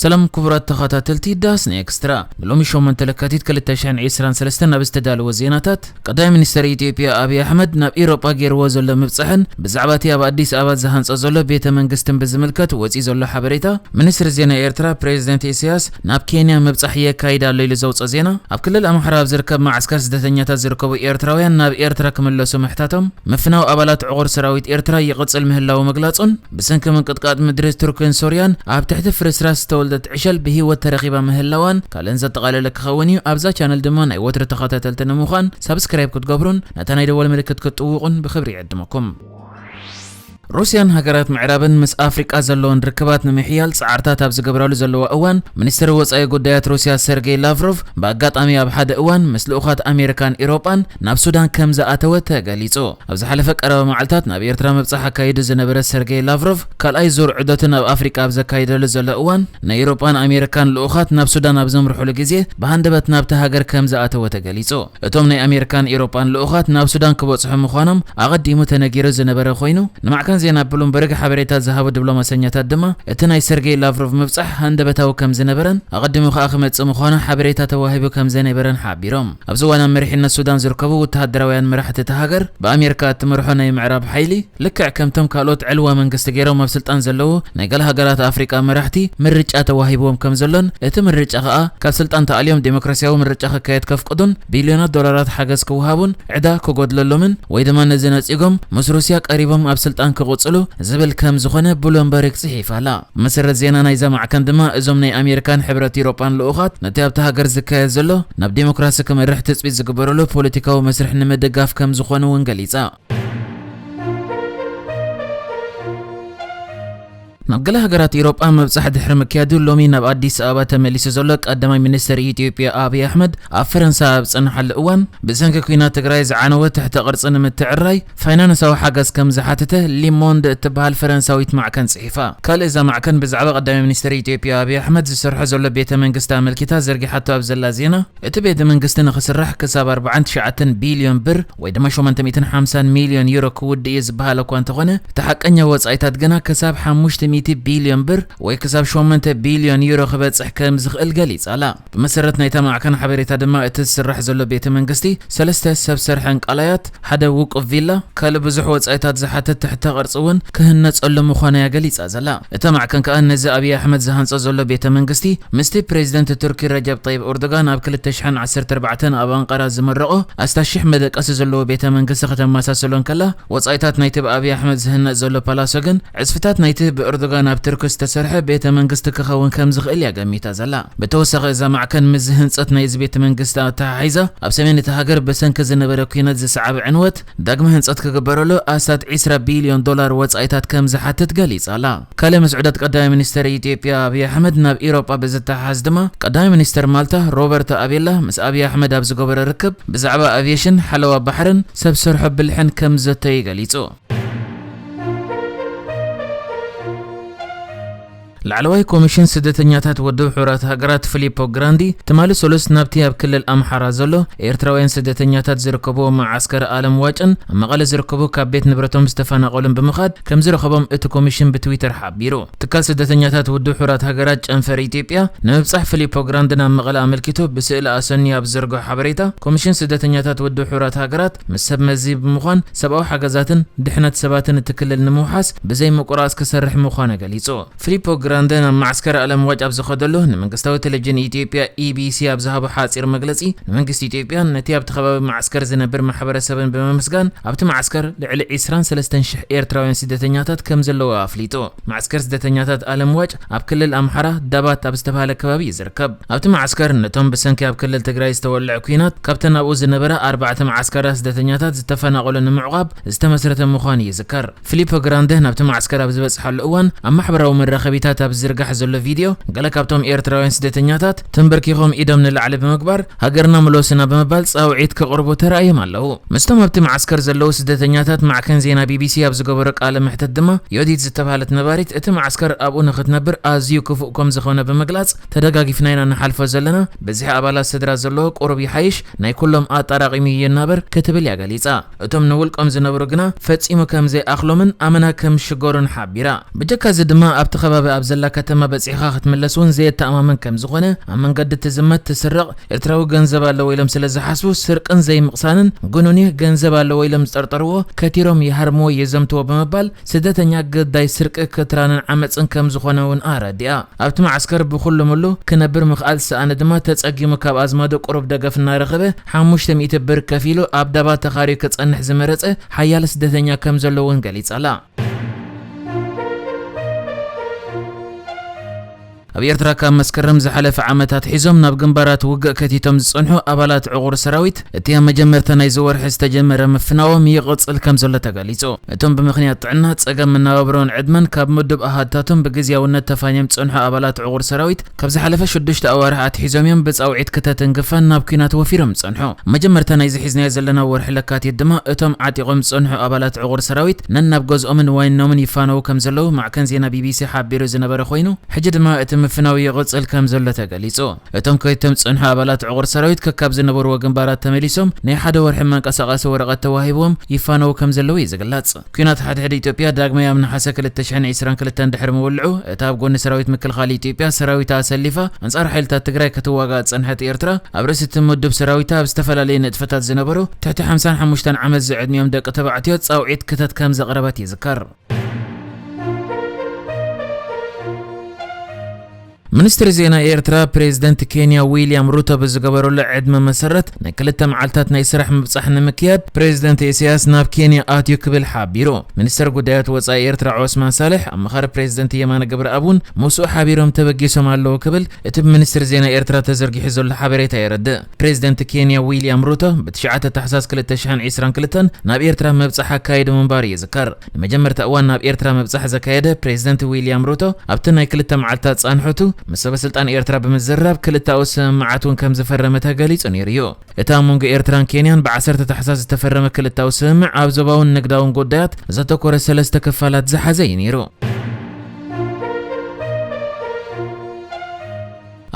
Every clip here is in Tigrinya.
ሰላም ክቡራት ተኸታተልቲ ዳስና ኤክስትራ፣ ንሎሚ ሸሞንተ ለካቲት ክልተ ሽሕን ዕስራን ሰለስተን ኣብ ዝተዳለወ ዜናታት፣ ቀዳማይ ሚኒስተር ኢትዮጵያ ኣብይ ኣሕመድ ናብ ኤውሮጳ ገይርዎ ዘሎ ምብጻሕን ብዛዕባ እቲ ኣብ ኣዲስ ኣበባ ዝሃንጾ ዘሎ ቤተ መንግስትን ብዝምልከት ወጺኡ ዘሎ ሓበሬታ፣ ሚኒስትሪ ዜና ኤርትራ ፕሬዚደንት ኢሳያስ ናብ ኬንያ ምብጻሕ የካይድ ኣሎ ኢሉ ዘውጽኦ ዜና፣ ኣብ ክልል ኣምሓራ ኣብ ዝርከብ መዓስከር ስደተኛታት ዝርከቡ ኤርትራውያን ናብ ኤርትራ ክምለሱ ምሕታቶም፣ ምፍናው ኣባላት ዕቑር ሰራዊት ኤርትራ ይቕጽል ምህላዉ ምግላጹን፣ ብሰንኪ ምንቅጥቃጥ ምድሪ ቱርክን ሶርያን ኣብ ትሕቲ ፍርስራስ ዝተወልደት ዕሸል ብህይወት ተረኺባ ምህላዋን ካልእን ዘጠቓለለ ክኸውን እዩ። ኣብዛ ቻነል ድማ ናይ ወትሪ ተኸታተልቲ ንምዃን ሳብስክራይብ ክትገብሩን ነታ ናይ ደወል ምልክት ክትጥውቑን ብኽብሪ ይዕድመኩም። ሩስያን ሃገራት ምዕራብን ምስ ኣፍሪቃ ዘለወን ርክባት ንምሕያል ጻዕርታት ኣብ ዝገብራሉ ዘለዋ እዋን፣ ሚኒስትር ወጻኢ ጉዳያት ሩስያ ሰርጌይ ላቭሮቭ ብኣጋጣሚ ኣብ ሓደ እዋን ምስ ልኡኻት ኣሜሪካን ኤውሮጳን ናብ ሱዳን ከም ዝኣተወ ተገሊጹ። ኣብ ዝሓለፈ ቀረባ መዓልታት ናብ ኤርትራ ምብጻሕ ኣካይዱ ዝነበረ ሰርጌይ ላቭሮቭ፣ ካልኣይ ዙር ዑደቱ ናብ ኣፍሪቃ ኣብ ዘካይደሉ ዘሎ እዋን፣ ናይ ኤውሮጳን ኣሜሪካን ልኡኻት ናብ ሱዳን ኣብ ዘምርሑሉ ግዜ ብሃንደበት ናብቲ ሃገር ከም ዝኣተወ ተገሊጹ። እቶም ናይ ኣሜሪካን ኤውሮጳን ልኡኻት ናብ ሱዳን ክበጽሑ ምዃኖም ኣቐዲሙ ተነጊሩ ዝነበረ ኮይኑ፣ ንማዕከን ዜና ብሉምበርግ ሓበሬታ ዝሃቡ ዲፕሎማሰኛታት ድማ እቲ ናይ ሰርጌይ ላቭሮቭ ምብጻሕ ሃንደበታዊ ከም ዝነበረን ኣቐዲሙ ከኣ ክመጽእ ምዃኑ ሓበሬታ ተዋሂቡ ከም ዝነበረን ሓቢሮም። ኣብዚ እዋን ኣብ መሪሕነት ሱዳን ዝርከቡ ወተሃደራውያን መራሕቲ እታ ሃገር ብኣሜሪካ እትመርሖ ናይ ምዕራብ ሓይሊ ልክዕ ከምቶም ካልኦት ዕልዋ መንግስቲ ገይሮም ኣብ ስልጣን ዘለዉ ናይ ገለ ሃገራት ኣፍሪቃ መራሕቲ ምርጫ ተዋሂብዎም ከም ዘሎን እቲ ምርጫ ከኣ ካብ ስልጣን ተኣልዮም ዴሞክራሲያዊ ምርጫ ክካየድ ከፍቅዱን ቢልዮናት ዶላራት ሓገዝ ክወሃቡን ዕዳ ክጎድለሎምን ወይ ድማ ነዚ ነጺጎም ምስ ሩስያ ቀሪቦም ኣብ ስልጣን ክቕጽሉ ዝብል ከም ዝኾነ ብሉምበርግ ጽሒፋ ኣላ። ብመሰረት ዜና ናይዛ ማዕከን ድማ እዞም ናይ ኣሜሪካን ሕብረት ኤውሮጳን ልኡኻት ነቲ ኣብታ ሃገር ዝካየድ ዘሎ ናብ ዴሞክራሲ ክመርሕ ትጽቢት ዝግበረሉ ፖለቲካዊ መስርሕ ንምድጋፍ ከም ዝኾኑ እውን ገሊጻ። ናብ ገለ ሃገራት ኤውሮጳ ምብጻሕ ድሕሪ ምክያዱ ሎሚ ናብ ኣዲስ ኣበባ ተመሊሱ ዘሎ ቀዳማይ ሚኒስተር ኢትዮጵያ ኣብይ ኣሕመድ ኣብ ፈረንሳ ኣብ ዝጸንሓሉ እዋን ብሰንኪ ኲናት ትግራይ ዝዓነወ ትሕተ ቅርጺ ንምትዕርራይ ፋይናንሳዊ ሓገዝ ከም ዝሓተተ ሊሞንድ እትበሃል ፈረንሳዊት ማዕከን ጽሒፋ። ካልእ እዛ ማዕከን ብዛዕባ ቀዳማይ ሚኒስተር ኢትዮጵያ ኣብይ ኣሕመድ ዝሰርሖ ዘሎ ቤተ መንግስቲ ኣመልኪታ ዘርጊሓቶ ኣብ ዘላ ዜና፣ እቲ ቤተ መንግስቲ ንኽስራሕ ክሳብ ኣርባዓን ትሽዓተን ቢልዮን ብር ወይ ድማ ሸሞንተ ሚእትን ሓምሳን ሚልዮን ዩሮ ክውድእ እዩ ዝበሃል እኳ እንተኾነ፣ እቲ ሓቀኛ ወጻኢታት ግና ክሳብ ሓሙሽተ ሚእቲ ቢልዮን ብር ወይ ክሳብ ሸሞንተ ቢልዮን ዩሮ ክበጽሕ ከም ዝኽእል ገሊጻ ኣላ። ብመሰረት ናይታ ማዕከን ሓበሬታ ድማ እቲ ዝስራሕ ዘሎ ቤተ መንግስቲ ሰለስተ ሰብ ሰርሐን ቃላያት፣ ሓደ ውቁብ ቪላ፣ ካልእ ብዙሕ ወጻኢታት ዝሓትት ትሕተ ቅርጺ እውን ክህነጸሉ ምዃኑ እያ ገሊጻ ዘላ። እታ ማዕከን ከኣ ነዚ ኣብይ ኣሕመድ ዝሃንጾ ዘሎ ቤተ መንግስቲ ምስቲ ፕሬዚደንት ቱርኪ ረጀብ ጠይብ ኤርዶጋን ኣብ ክልተ ሽሕን ዓሰርተ ኣርባዕተን ኣብ ኣንቃራ ዝመረቖ ኣስታት ሽሕ መደቀሲ ዘለዎ ቤተ መንግስቲ ከተመሳስሎ እንከላ፣ ወጻኢታት ናይቲ ብኣብይ ኣሕመድ ዝህነጽ ዘሎ ፓላሶ ግን ዕጽፍታት ናይቲ ብኤርዶጋን ኣብ ቱርኪ ዝተሰርሐ ቤተ መንግስቲ ክኸውን ከም ዝኽእል እያ ገሚታ ዘላ። ብተወሳኺ እዛ ማዕከን ምስዚ ህንጸት ናይዚ ቤተ መንግስቲ ኣተሓሒዛ ኣብ ሰሜን እታ ሃገር ብሰንኪ ዝነበረ ኲናት ዝሰዓበ ዕንወት ዳግመ ህንጸት ክግበረሉ ኣስታት ዕስራ ቢልዮን ዶላር ወጻኢታት ከም ዝሓትት ገሊጻ ኣላ። ካልእ ምስ ዑደት ቀዳማይ ሚኒስተር ኢትዮጵያ ኣብይ ኣሕመድ ናብ ኤውሮጳ ብዝተሓሓዝ ድማ ቀዳማይ ሚኒስተር ማልታ ሮበርቶ ኣቤላ ምስ ኣብይ ኣሕመድ ኣብ ዝገበሮ ርክብ ብዛዕባ ኣቪየሽን፣ ሓለዋ ባሕርን ሰብ ሰርሖ ብልሕን ከም ዘተዩ ገሊጹ። ላዕለዋይ ኮሚሽን ስደተኛታት ውድብ ሕቡራት ሃገራት ፊሊፖ ግራንዲ ትማሊ ሰሉስ ናብቲ ኣብ ክልል ኣምሓራ ዘሎ ኤርትራውያን ስደተኛታት ዝርከብዎ መዓስከር ኣለም ዋጭን ኣብ መቐለ ዝርከቡ ካብ ቤት ንብረቶም ዝተፈናቐሉን ብምኻድ ከም ዝረኸቦም እቲ ኮሚሽን ብትዊተር ሓቢሩ። ትካል ስደተኛታት ውድብ ሕቡራት ሃገራት ጨንፈር ኢትዮጵያ ንምብጻሕ ፊሊፖ ግራንዲ ናብ መቐለ ኣመልኪቱ ብስእሊ ኣሰንዩ ኣብ ዝዘርግሖ ሓበሬታ፣ ኮሚሽን ስደተኛታት ውድብ ሕቡራት ሃገራት ምስ ሰብ መዚ ብምዃን ሰብኣዊ ሓገዛትን ድሕነት ሰባትን እቲ ክልል ንምውሓስ ብዘይ ምቁራጽ ክሰርሕ ምዃኑ ገሊጹ። ፊሊፖ ግራንደ ናብ መዓስከር ኣለም ዋጭ ኣብ ዝኸደሉ ንመንግስታዊ ቴሌቪዥን ኢትዮጵያ ኢቢሲ ኣብ ዝሃቦ ሓጺር መግለጺ፣ ንመንግስቲ ኢትዮጵያን ነቲ ኣብቲ ከባቢ መዓስከር ዝነብር ማሕበረሰብን ብምምስጋን፣ ኣብቲ መዓስከር ልዕሊ ዕስራን ሰለስተን ሽሕ ኤርትራውያን ስደተኛታት ከም ዘለዉ ኣፍሊጡ። መዓስከር ስደተኛታት ኣለም ዋጭ ኣብ ክልል ኣምሓራ ዳባት ኣብ ዝተባህለ ከባቢ እዩ ዝርከብ። ኣብቲ መዓስከር ነቶም ብሰንኪ ኣብ ክልል ትግራይ ዝተወልዐ ኲናት ካብተን ኣብኡ ዝነበራ ኣርባዕተ መዓስከራት ስደተኛታት ዝተፈናቐሉ ንምዕቋብ ዝተመስረተ ምዃኑ ይዝከር። ፊሊፖ ግራንደ ናብቲ መዓስከር ኣብ ዝበጽሓሉ እዋን ኣብ ማሕበራዊ መራኸቢታት ኣብ ዝዝርጋሕ ዘሎ ቪድዮ፣ ገለ ካብቶም ኤርትራውያን ስደተኛታት ተንበርኪኾም ኢዶም ንላዕሊ ብምግባር፣ "ሃገርና ምለሱና" ብምባል ጻውዒት ከቕርቡ ተራእዮም ኣለዉ። ምስቶም ኣብቲ መዓስከር ዘለዉ ስደተኛታት ማዕከን ዜና ቢቢሲ ኣብ ዝገበሮ ቃለ መሕተት ድማ፣ ዮዲት ዝተባህለት ነባሪት እቲ መዓስከር ኣብኡ ንኽትነብር ኣዝዩ ክፉእ ከም ዝኾነ ብምግላጽ፣ "ተደጋጊፍና ኢና ንሓልፎ ዘለና፣ ብዝሒ ኣባላት ስድራ ዘለዎ ቁሩብ ይሓይሽ፣ ናይ ኩሎም ኣጣራቒሙ ይናበር" ክትብል እያ ገሊጻ። እቶም ንውልቆም ዝነብሩ ግና ፈጺሙ ከም ዘይኣኽሎምን ኣመና ከም ሽገሩን ሓቢራ። ብጀካ እዚ ድማ ኣብቲ ከባቢ ኣብ ዘላ ከተማ በጺሕካ ክትምለስ እውን ዘየተኣማምን ከም ዝኾነ፣ ኣብ መንገዲ ትዝመት፣ ትስረቕ፣ ኤርትራዊ ገንዘብ ኣለዎ ኢሎም ስለ ዝሓስቡ ስርቅን ዘይምቕሳንን፣ ግኑን እዩ፣ ገንዘብ ኣለዎ ኢሎም ዝጠርጠርዎ ከቲሮም ይሃርምዎ፣ የዘምትዎ ብምባል ስደተኛ ግዳይ ስርቂ፣ ክትራንን ዓመጽን ከም ዝኾነ እውን ኣረዲኣ። ኣብቲ መዓስከር ብኹሉ ምሉ ክነብር ምኽኣል ዝሰኣነ ድማ ተጸጊሙ ካብ ኣዝማዱ ቁሩብ ደገፍ እናረኸበ ሓሙሽተ ሚእቲ ብር ከፊሉ ኣብ ዳባት ተኻርዩ ክጸንሕ ዝመረጸ ሓያል ስደተኛ ከም ዘሎ እውን ገሊጻ ኣላ። ኣብ ኤርትራ ካብ መስከረም ዝሓለፈ ዓመት ኣትሒዞም ናብ ግንባራት ውግእ ከቲቶም ዝጸንሑ ኣባላት ዕቑር ሰራዊት፣ እቲ ኣብ መጀመርታ ናይዚ ወርሒ ዝተጀመረ ምፍናዎም ይቕጽል ከም ዘሎ ተገሊጹ። እቶም ብምኽንያት ጥዕና፣ ጸገም መነባብሮን ዕድመን ካብ ምዱብ ኣሃድታቶም ብግዝያውነት ተፋንዮም ዝጸንሑ ኣባላት ዕቑር ሰራዊት፣ ካብ ዝሓለፈ ሽዱሽተ ኣዋርሕ ኣትሒዞም እዮም ብጻውዒት ክተትን ግፋን ናብ ኲናት ወፊሮም ዝጸንሑ። መጀመርታ ናይዚ ሒዝናዮ ዘለና ወርሒ ለካቲት ድማ፣ እቶም ዓጢቖም ዝጸንሑ ኣባላት ዕቑር ሰራዊት ነናብ ገዝኦምን ዋይኖምን ይፋነዉ ከም ዘለዉ ማዕከን ዜና ቢቢሲ ሓቢሩ ዝነበረ ኮይኑ፣ ሕጂ ድማ እቲ ምፍናው ይቕጽል ከም ዘሎ ተገሊጹ። እቶም ከይቶም ዝጸንሑ ኣባላት ዕቑር ሰራዊት ከካብ ዝነበርዎ ግንባራት ተመሊሶም ናይ ሓደ ወርሒ መንቀሳቐሲ ወረቐት ተዋሂብዎም ይፋነዉ ከም ዘለዉ እዩ ዝግለጽ። ኲናት ሓድሕድ ኢትዮጵያ ዳግማይ ኣብ ነሓሰ ክልተ ሽሕን ዕስራን ክልተን ድሕሪ ምውልዑ፣ እታ ኣብ ጎኒ ሰራዊት ምክልኻል ኢትዮጵያ ሰራዊታ ኣሰሊፋ ኣንጻር ሓይልታት ትግራይ ክትዋጋእ ዝጸንሐት ኤርትራ፣ ኣብ ርእሲ እቲ ምዱብ ሰራዊታ ኣብ ዝተፈላለዩ ንጥፈታት ዝነበሩ ትሕቲ ሓምሳን ሓሙሽተን ዓመት ዝዕድሚኦም ደቂ ተባዕትዮ ጻውዒት ክተት ከም ዘቕረበት ይዝከር። ሚኒስትሪ ዜና ኤርትራ፣ ፕሬዝደንት ኬንያ ዊልያም ሩቶ ብዝገበረሉ ዕድመ መሰረት፣ ናይ ክልተ መዓልታት ናይ ስራሕ ምብጻሕ ንምክያድ፣ ፕሬዝደንት ኢሳያስ ናብ ኬንያ ኣትዩ ክብል ሓቢሩ። ሚኒስተር ጉዳያት ወጻኢ ኤርትራ ዖስማን ሳልሕ፣ ኣማኻሪ ፕሬዝደንት የማነ ገብረኣብ እውን ምስኡ ሓቢሮም ተበጊሶም ኣለዉ ክብል እቲ ብሚኒስትሪ ዜና ኤርትራ ተዘርጊሑ ዘሎ ሓበሬታ የረድእ። ፕሬዝደንት ኬንያ ዊልያም ሩቶ፣ ብትሽዓተ ታሕሳስ ክልተ ሽሕን ዕስራን ክልተን ናብ ኤርትራ ምብጻሕ ኣካይዱ ምንባሩ ይዝከር። ንመጀመርታ እዋን ናብ ኤርትራ ምብጻሕ ዘካየደ ፕሬዝደንት ዊልያም ሩቶ፣ ኣብቲ ናይ ክልተ መዓልታት ጻንሖቱ ምስ ሰበ ስልጣን ኤርትራ ብምዝራብ ክልተኣዊ ስምምዓት እውን ከም ዝፈረመ ተገሊጹ ነይሩ እዩ። እቲ ኣብ መንጎ ኤርትራን ኬንያን ብዓሰርተ ታሕሳስ ዝተፈረመ ክልተኣዊ ስምምዕ ኣብ ዞባውን ንግዳውን ጉዳያት ዘተኮረ ሰለስተ ክፋላት ዝሓዘ እዩ ነይሩ።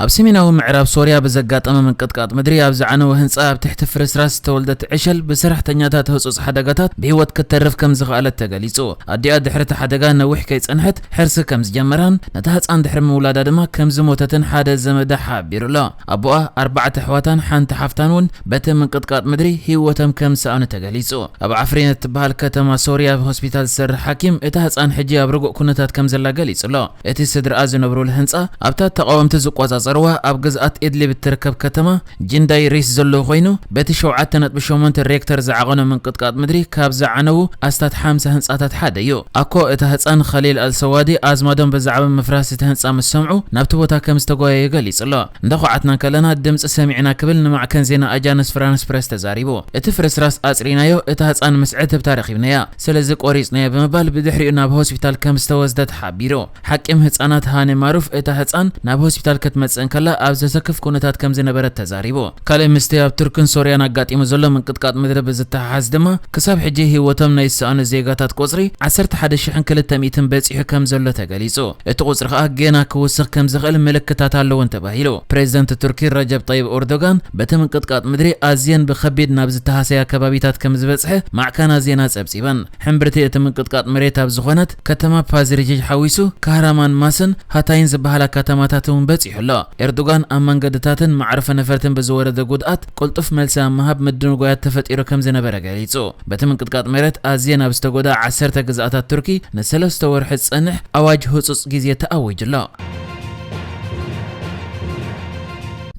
ኣብ ሰሜናዊ ምዕራብ ሶርያ ብዘጋጠመ ምንቅጥቃጥ ምድሪ ኣብ ዝዓነወ ህንጻ ኣብ ትሕቲ ፍርስራስ ዝተወልደት ዕሸል ብሰራሕተኛታት ህጹጽ ሓደጋታት ብህይወት ክትተርፍ ከም ዝኸኣለት ተገሊጹ። ኣዲኣ ድሕሪ እቲ ሓደጋ ነዊሕ ከይጸንሐት ሕርሲ ከም ዝጀመራን ነታ ህጻን ድሕሪ ምውላዳ ድማ ከም ዝሞተትን ሓደ ዘመዳ ሓቢሩ ኣሎ። ኣቦኣ፣ ኣርባዕተ ኣሕዋታን ሓንቲ ሓፍታን እውን በቲ ምንቅጥቃጥ ምድሪ ህይወቶም ከም ዝሰኣኑ ተገሊጹ። ኣብ ዓፍሪን እትበሃል ከተማ ሶርያ ኣብ ሆስፒታል ዝሰርሕ ሓኪም፣ እታ ህጻን ሕጂ ኣብ ርጉእ ኩነታት ከም ዘላ ገሊጹ ኣሎ። እቲ ስድራኣ ዝነብሩሉ ህንጻ ኣብታ ተቓወምቲ ዝቆጻጸርዋ ኣብ ግዝኣት ኢድሊብ እትርከብ ከተማ ጅንዳይ ሪስ ዘሎ ኮይኑ፣ በቲ ሸውዓተ ነጥቢ ሸሞንተ ሬክተር ዝዓቐኖ ምንቅጥቃጥ ምድሪ ካብ ዝዓነዉ ኣስታት ሓምሳ ህንጻታት ሓደ እዩ። ኣኮ እታ ህጻን ኸሊል ኣልሰዋዲ ኣዝማዶም ብዛዕባ ምፍራስ እቲ ህንጻ ምስ ሰምዑ ናብቲ ቦታ ከም ዝተጓየዩ ገሊጹ ኣሎ። እንዳኹዓትና ከለና ድምጺ ሰሚዕና ክብል ንማዕከን ዜና ኣጃንስ ፍራንስ ፕረስ ተዛሪቡ። እቲ ፍርስራስ ኣጽሪናዮ፣ እታ ህጻን ምስ ዕትብታ ረኺብናያ፣ ስለዚ ቆሪጽናዮ ብምባል ብድሕሪኡ ናብ ሆስፒታል ከም ዝተወስደት ሓቢሩ። ሓኪም ህጻናት ሃኒ ማሩፍ እታ ህጻን ናብ ሆስፒታል ክትመጽእ እንከላ ኣብ ዘሰክፍ ኩነታት ከም ዝነበረት ተዛሪቡ። ካልእ ምስቲ ኣብ ቱርክን ሶርያን ኣጋጢሙ ዘሎ ምንቅጥቃጥ ምድሪ ብዝተሓሓዝ ድማ ክሳብ ሕጂ ህይወቶም ናይ ዝሰኣኑ ዜጋታት ቁጽሪ ዓሰርተ ሓደ ሽሕን ክልተ ሚእትን በጺሑ ከም ዘሎ ተገሊጹ። እቲ ቁጽሪ ከኣ ጌና ክውስኽ ከም ዝኽእል ምልክታት ኣለውን ተባሂሉ። ፕሬዝደንት ቱርኪ ረጀብ ጠይብ ኤርዶጋን በቲ ምንቅጥቃጥ ምድሪ ኣዝየን ብኸቢድ ናብ ዝተሃሰያ ከባቢታት ከም ዝበጽሐ ማዕከናት ዜና ጸብጺበን። ሕምብርቲ እቲ ምንቅጥቃጥ መሬት ኣብ ዝኾነት ከተማ ፓዝሪጅ ሓዊሱ፣ ካህራማን ማስን ሃታይን ዝበሃላ ከተማታት እውን በጺሑ ኣሎ። ኤርዶጋን ኣብ መንገድታትን መዕረፎ ነፈርትን ብዝወረደ ጉድኣት ቅልጡፍ መልሲ ኣብ ምሃብ ምድንጓያት ተፈጢሩ ከም ዝነበረ ገሊጹ። በቲ ምንቅጥቃጥ መሬት ኣዝየን ኣብ ዝተጎድኣ ዓሰርተ ግዝኣታት ቱርኪ ንሰለስተ ወርሒ ዝጸንሕ ኣዋጅ ህጹጽ ግዜ ተኣዊጁ ኣሎ።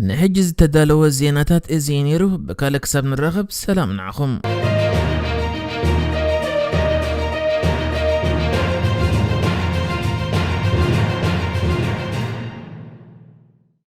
ንሕጂ ዝተዳለወ ዜናታት እዚ እዩ ነይሩ። ብካልእ ክሳብ ንራኸብ ሰላም ንዓኹም።